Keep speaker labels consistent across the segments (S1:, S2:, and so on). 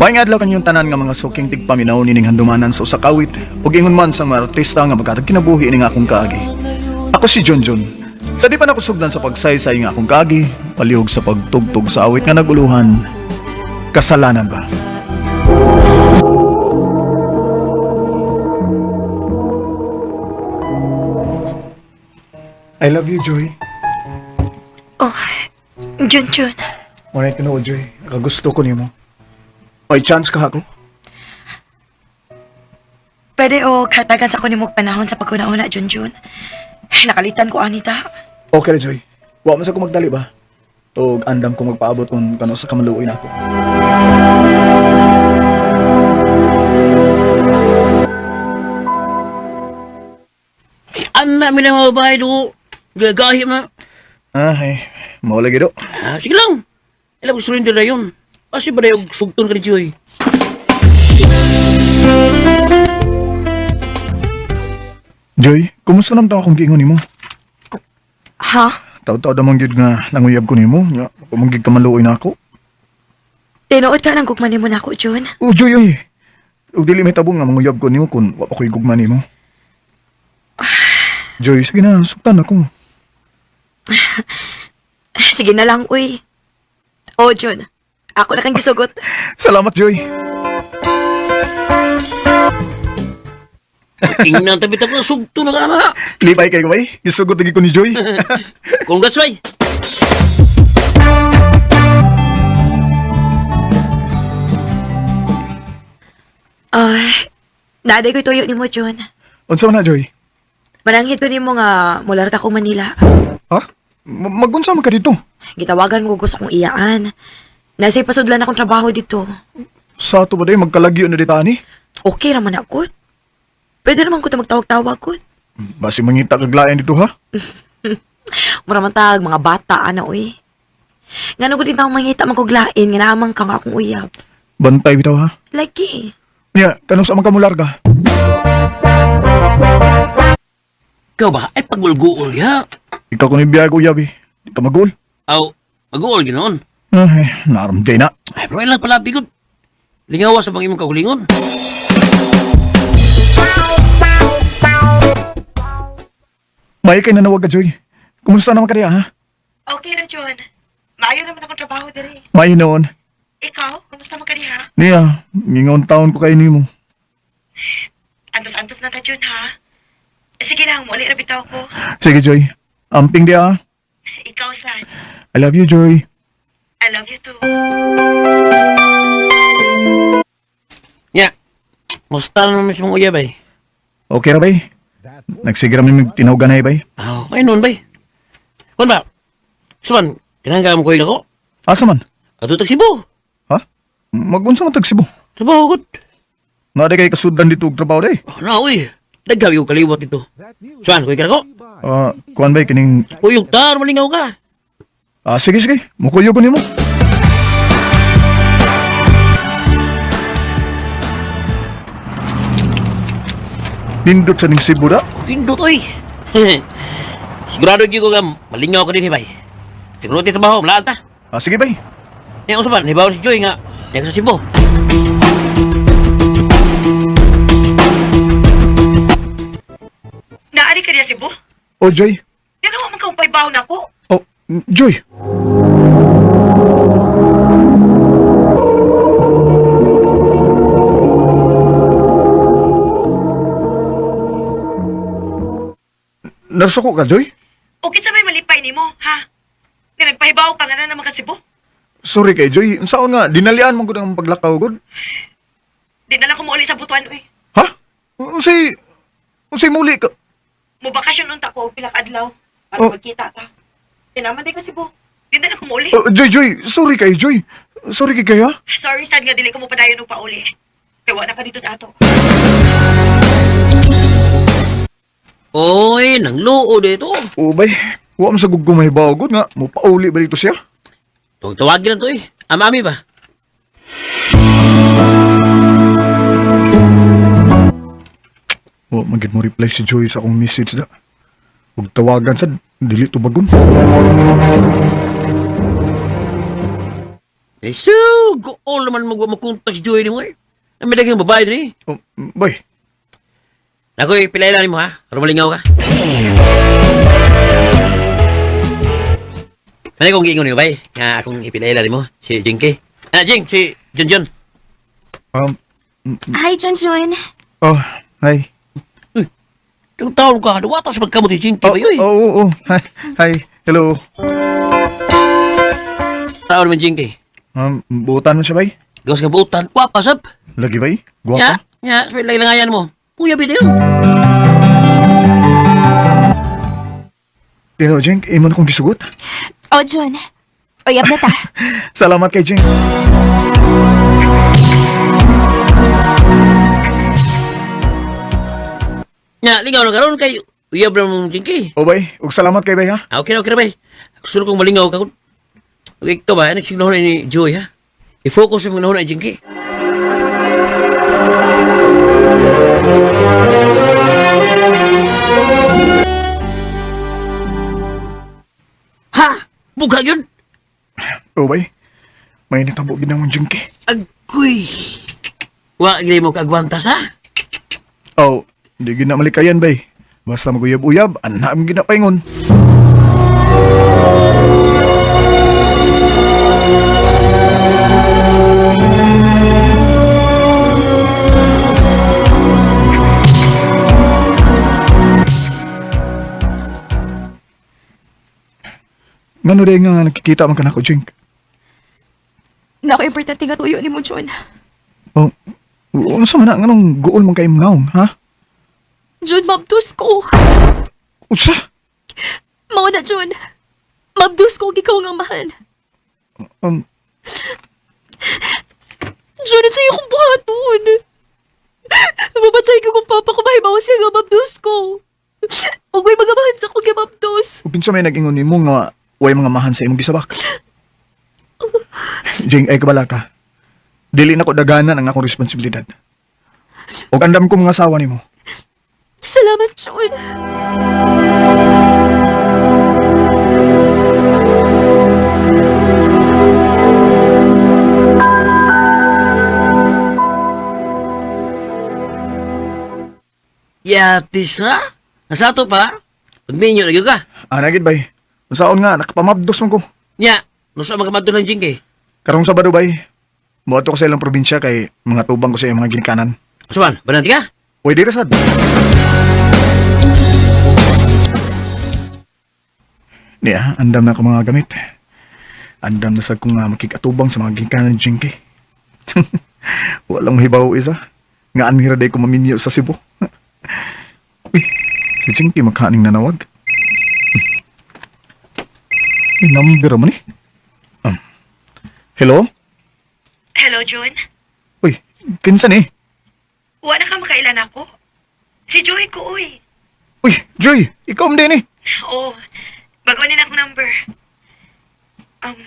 S1: Maayong adlaw kanyong tanan nga mga suking tigpaminaw nining handumanan sa usa ka awit ug ingon man sa mga artista nga maghatag kinabuhi ining akong kaagi. Ako si John John. Sa di pa nakusugdan sa pagsaysay nga akong kaagi, palihog sa pagtugtog sa awit nga naguluhan, kasalanan ba? I love you, Joy.
S2: Oh, Jun Jun.
S1: Muna tinuod, Joy. Nakagusto ko nimo. May chance ka ako?
S2: Pwede o katagan sa kunimog panahon sa pagkuna-una, Jun Jun. Nakalitan ko, Anita.
S1: Okay ra, Joy. Wa man sa ko magdali ba? Og andam ko magpaabot on kano sa kamaluoy na ako.
S3: Ay, ana mi na mga babae do. Gagahi na.
S1: Ay, mao lagi do.
S3: Ah, sige lang. Alam ko surrender na yun. Kasi ba na yung sugton ka ni Joy?
S1: Joy, kumusta naman akong giingon nimo?
S2: Ha?
S1: Taw-taw damang gyud nga nanguyab ko nimo, nya ako man gyud kamaluoy na ako.
S2: Tinuod ka ng gugma nimo nako, Jun.
S1: Oh, Joy, oy. Ug dili may tabong nga manguyab ko nimo kun wa pa ko'y gugma nimo. Joy, sige na, sugtan ako.
S2: Sige na lang, uy. Oh, Jun. Ako na kang gisugot.
S1: Salamat, Joy.
S3: Tingnan tabi ta ko, sugton na ka na.
S1: Lipay kay bay. Gisugot lagi ko ni Joy.
S3: Congrats, bay.
S2: Ay, naaday ko'y tuyo nimo, Jun.
S1: Unsa man na, Joy?
S2: Mananghid ko nimo nga mular ka kong Manila.
S1: Ha? Magunsa man ka dito?
S2: Gitawagan mo ko sa akong iyaan. Nasa pasudlan akong trabaho dito.
S1: Sa ato ba day magkalagyo na dito ani?
S2: Okay raman ako. Pwede naman ko ta magtawag-tawag ko.
S1: Basi mangita kag lain dito ha?
S2: Mura man tag mga bata ana uy. Ngano ko din tao mangita man kog lain nga naamang ka nga akong uyab.
S1: Bantay bitaw ha.
S2: Lagi.
S1: Nya, kanus sa man ka mularga?
S3: Ikaw ba? Ay, pagulguol ya.
S1: Ikaw ko ni biyag uyab eh. Di ka magul.
S3: Aw, maguol ginoon.
S1: Ay, naramday na.
S3: Ay, pero ilang pala, bigot. Lingawa sa bang imong kagulingon.
S1: May kay nanawag ka, Joy. Kumusta naman ka diya, ha?
S2: Okay ra John. Maayo naman akong trabaho diri.
S1: May noon.
S2: Ikaw, kumusta man ka diha?
S1: Niya, mingon taon ko kay nimo.
S2: Antos-antos na ta John ha. Sige lang, muli ra bitaw ko.
S1: Sige, Joy. Amping diya, ha?
S2: Ikaw sad.
S1: I love you, Joy.
S2: I love you too.
S3: Nya, musta naman sa mong uyab ay.
S1: Okay ra, bay? Nagsigira mi tinawgan na, bay.
S3: Aw, kay noon, bay. Kun ba? Suman, kinahanglan mo ko ako.
S1: Asa man?
S3: Ato tag Cebu.
S1: Ha? Magunsa man tag Cebu.
S3: Trabaho gud.
S1: Naa kay kasudan dito og trabaho day.
S3: Oh, na, uy. Naggabi ko kaliwat dito. Suman, kuy ka ko.
S1: Ah, kuan bay kining
S3: Kuyog tar, malingaw ka.
S1: Ah, sige sige. Mukuyo ko nimo. Nindot sa ning Cebu da.
S3: Pindot, oy. Sigurado gyud ko nga malingaw ka din, bay. Siguro ti trabaho, malaag ta.
S1: Ah, sige bay.
S3: Nya unsa ba, nibaw si Joy nga, nya sa Cebu.
S2: Naari ka diha Cebu?
S1: Oh, Joy.
S2: Ngano wa man ka upay nako?
S1: Oh, Joy. Narsuko ka, Joy?
S2: O kinsa may malipay nimo, ha? Nga nagpahibaw ka nga na naman ka Cebu?
S1: Sorry kay Joy. Unsaon nga dinalian mo gud ang paglakaw gud?
S2: Di na lang ko mauli sa Butuan uy.
S1: Ha? Unsay unsay muli ka?
S2: Mo bakasyon unta ko og pila ka adlaw para
S1: Oh.
S2: magkita ta. Tinaman di ka Cebu. Di na lang ko mauli.
S1: Oh, Joy, Joy, sorry kay Joy. Sorry kay kaya.
S2: Sorry sad nga dili ko mo padayon og pauli. Kay wa na ka dito sa ato.
S3: Oy, nang luo dito.
S1: O bay, wa man sa gug gumahibaw gud nga mo pauli ba dito siya?
S3: Tawag tawagin lang to eh. Amami ba?
S1: Wa man gid mo reply si Joy sa akong message da. Ug tawagan sad dili tubagon.
S3: Eh, so, gool naman mo makontak si Joy ni mo eh. Ang may daghang babae diri.
S1: Oh, boy,
S3: Nakoy, pilay lang nimo ha. Aron malingaw ka. Manay kong giingon nimo bay, nga akong ipilay lang nimo si Jinky. Ah, Jing, si Junjun.
S1: um,
S4: Hi, Junjun.
S1: oh, hi.
S3: Kung taon ka, duwata sa pagkamot si Jinky
S1: Oh,
S3: ba yoy?
S1: oh, oh, oh, hi, hi, hello.
S3: Taon man Jinky.
S1: Buutan mo siya, bay?
S3: Gawas ka buutan, wapa sab.
S1: Lagi, bay?
S3: Nya,
S1: Guwapa?
S3: nya, pilay lang mo. Puya bitaw.
S1: Tino, Jink, imo na kong gisugot.
S4: Oh, Jun. Uyab na ta.
S1: Salamat kay Jink.
S3: Nya, lingaw na karon kay uyab na mong Jinky.
S1: Oh, bay, ug salamat kay bay, ha?
S3: Ah, okay na, okay na, bay. Gusto kong malingaw ka. Okay, ikaw ba? Nagsignal na ni Joy, ha? I-focus mo na Jinky. Ha? Buka yun?
S1: Oh, bay, may natabo gid na mong Jinky.
S3: Agoy! Wa, gili mo kaagwantas, ha?
S1: Oh, di gid na malikayan, bay. Basta maguyab-uyab, anam gid na paingon. Ngano day nga nakikita man ka nako, Jink?
S4: Nako, importante nga tuyo ni mo, Jun.
S1: Oh, unsa man na nganong guol man kay ngaong, ha?
S4: Jun, mabdus ko.
S1: Unsa?
S4: Mao na, Jun. Mabdus ko, ikaw nga mahal.
S1: Um,
S4: Jun, ito yung kong buhaton. Mamatay ko kung papa ko mahibaw siya nga mabdus ko. Ugay magamahan sa kong mabdus.
S1: Ug kinsa may nag-ingon nimo nga way mga mahan sa imong gisabak. Jing, ay kabala ka. Dili na ko daganan ang akong responsibilidad. Ug andam ko mga asawa nimo.
S4: Salamat, Jun.
S3: Yatis, ha? Nasato pa? Pagminyo na yun ka.
S1: Ana gid bay. Unsaon nga nakapamabdos man ko.
S3: Nya, nusa magamadto lang Jinky.
S1: Karong Sabado bay. Moadto ko sa ilang probinsya kay mga tubang ko sa iyang mga ginikanan.
S3: Suman, bananti ka?
S1: Uy, dira sad. Niya, andam na ako mga gamit. Andam na sad kong makikatubang sa mga ginikanan ni Jinky. Walang hibaw isa. Nga anhira day ko maminyo sa Cebu. Uy, si Jinky makaning nanawag. May number man eh. Hello?
S2: Hello, Jun.
S1: Uy, kinsa ni?
S2: Wa na ka makailan ako. Si Joy ko, uy.
S1: Uy, Joy, ikaw man din eh.
S2: Oo. Bago ni na akong number. Um,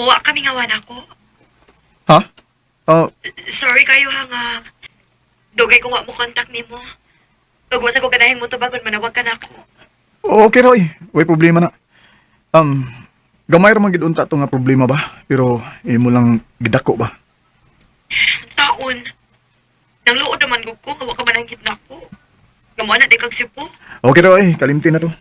S2: wa kami nga wan ako.
S1: Ha? Ah,
S2: Sorry kayo ha nga. Dugay kung wa mo contact nimo. Ug wa sa ko ganahing mo tubagon manawag ka na ako.
S1: Okay, Roy. Way problema na. Um, gamay ra man gid unta to nga problema ba? Pero imo lang gidako ba?
S2: Saon? Nang luod naman gud ko nga wa ka mananggit na ako. Gamo na di kag sipo.
S1: Okay, Roy. Kalimti na to.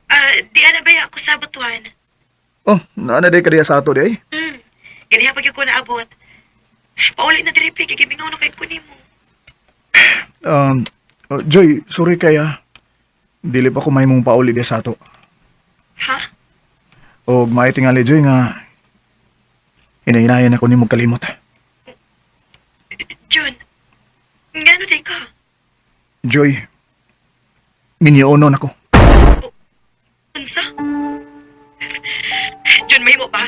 S2: Ah, di ana ba ako sa batuan?
S1: Oh, naa na day kadiya sa ato di ay.
S2: Ganiha pag ko naabot. Pauli na diri kay gibingaw na kay ko nimo.
S1: Oh, Joy, sorry kay ah. Dili pa ko may mong pauli di sa ato.
S2: Ha?
S1: Og maay tingali Joy nga hinahinayan ako nimo kalimot.
S2: Jun. Ngano di ka?
S1: Joy, minyoonon ako.
S2: Unsa? Jun, mahimo ba?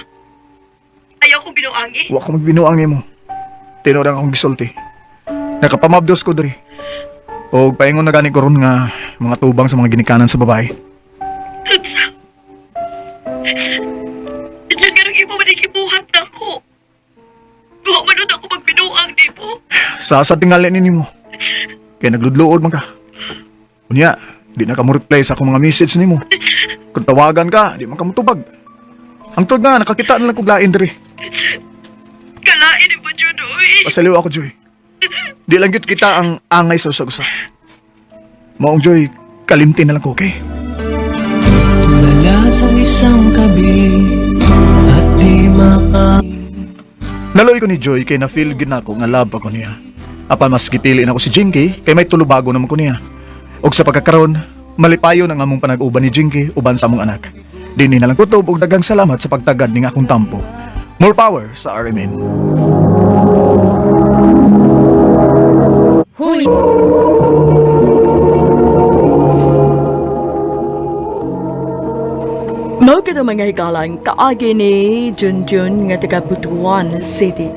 S2: Ayaw kong binuangi.
S1: Wa ko magbinuang nimo. Tinuod ang akong gisulti. Nakapamabdos ko diri. Og paingon na gani ko ron nga mga tubang sa mga ginikanan sa babae.
S2: Unsa? Jun, ganun imo man ikibuhat na ako. Wa man nun ako magbinuang di mo.
S1: Sa sa tingali ni nimo. Kay nagludluod man ka. Unya, di na ka mo reply sa akong mga message nimo. Kung tawagan ka, di man ka motubag. Ang tuod nga nakakita na lang kog lain diri.
S4: Kalain mo, Jun, uy.
S1: Pasaliw ako, Joy. Di lang gyud kita ang angay sa usag-usa. Maong Joy, kalimti na lang ko, okay?
S5: Tulala sa isang gabi at di maka
S1: Naloy ko ni Joy kay na-feel gid nako nga love ako niya. Apan mas gipili nako si Jinky kay may tulubago naman ko niya. Og sa pagkakaron, malipayon ang among panag-uban ni Jinky uban sa among anak. Dinhi na lang kutob og daghang salamat sa pagtagad ning akong tampo. More power sa RMN.
S4: Mao kato mga higalan, kaagi ni Junjun nga taga Butuan City.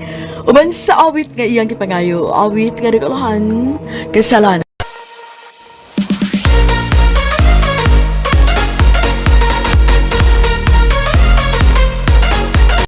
S4: Uban sa awit nga iyang gipangayo, awit nga nagulahan, kasalanan.